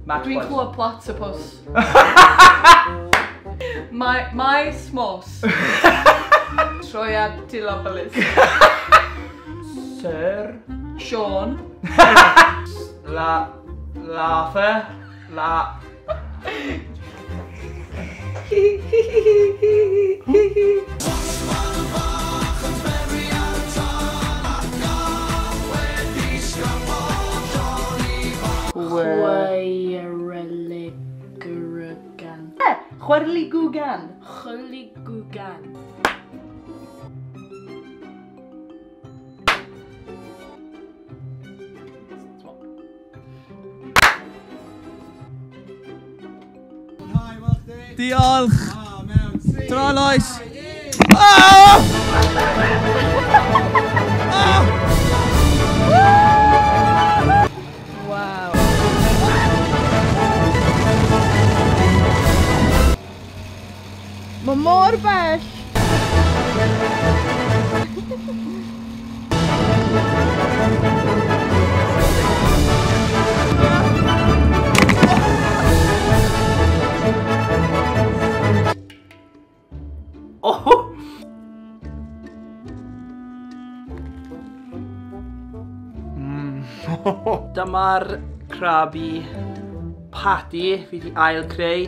Max. Dwi'n clywed platypus. My smos. Troiadilopolis. Sir. Sean. La. Laugher. La. Chwerligwgan. Chwerligwgan. Chwerligwgan. Diolch! Tra Lois! Oh! Oh! Wow. Mae mor bell! Oh! Dyma'r Krabby Patty fi wedi ail creu.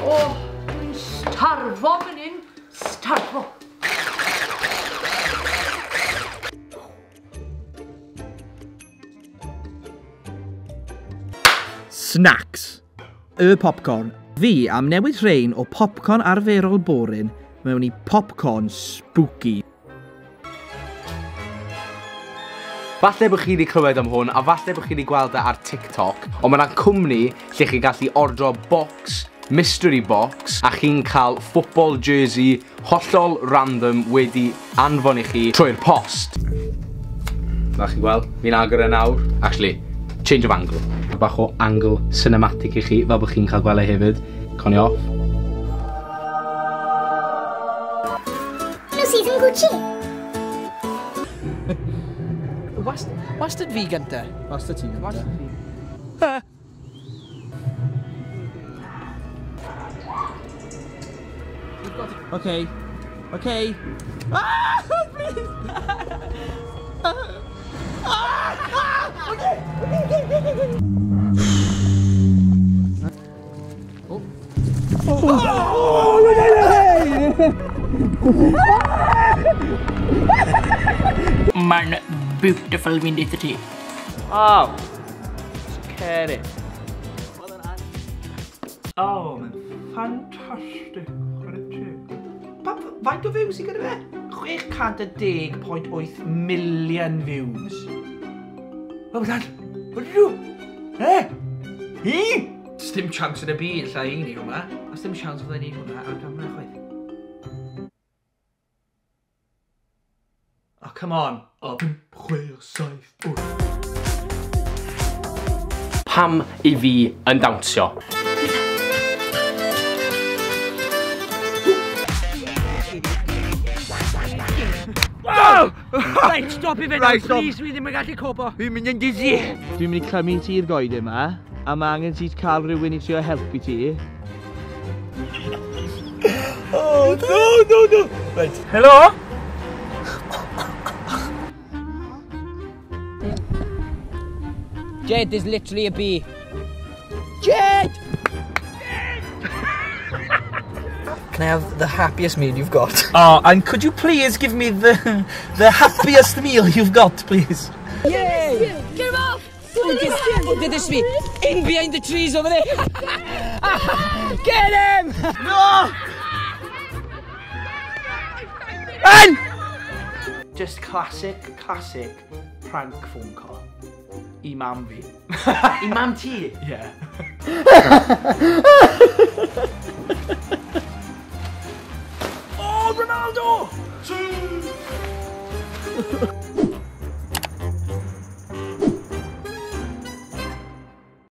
Oh, dwi'n starfo fan hyn. Starfo. Snacks. Y popcorn. Fi am newid rhain o popcorn arferol boring mewn i popcorn spooky. Falle bod chi wedi clywed am hwn, a falle bod chi wedi gweld e ar TikTok, ond mae yna cwmni lle chi'n gallu ordro box, mystery box, a chi'n cael football jersey hollol random wedi anfon i chi trwy'r post. Na chi'n gweld, fi'n agor e nawr. Actually, change of angle. Bach o angle cinematic i chi, fel bod chi'n cael gweld e hefyd. Connie off. Lucy's yn Gucci. Wastad fi gynta. Wastad ti gynta. Wastad fi. Okay. Okay. Ah! Please! Ah! Okay! Okay! Oh. Oh! Mae'n beautiful fi'n deitha ti. Oh, Cerin. Oh, mae'n ffantastig. Faint o views i gyda fe? 610.8 million views. What was that? What did you do? Eh? Hi? Sdim chance yn y byd lla i ni hwnna. A sdim chance fydda i ni hwnna ar camera chwaith. Oh, come on. Oh, 5, 6, 7, 8. Pam i fi yn dawnsio? Right, stop i fe nawr, please, fi ddim yn gallu copo. Fi'n mynd yn dizzy. Dwi'n mynd i clymu ti i'r goed yma, a mae angen ti cael rhywun i trio helpu ti. Oh, no, no, no. Right. Helo? Jed, there's literally a bee. Jed! Can I have the happiest meal you've got? Oh, and could you please give me the happiest meal you've got, please? Yay! Get him off! Oh, did this be in behind the trees over there? Get him! No! And just classic prank phone call. I mam fi. I mam ti? Yeah. Oh, Ronaldo! 2!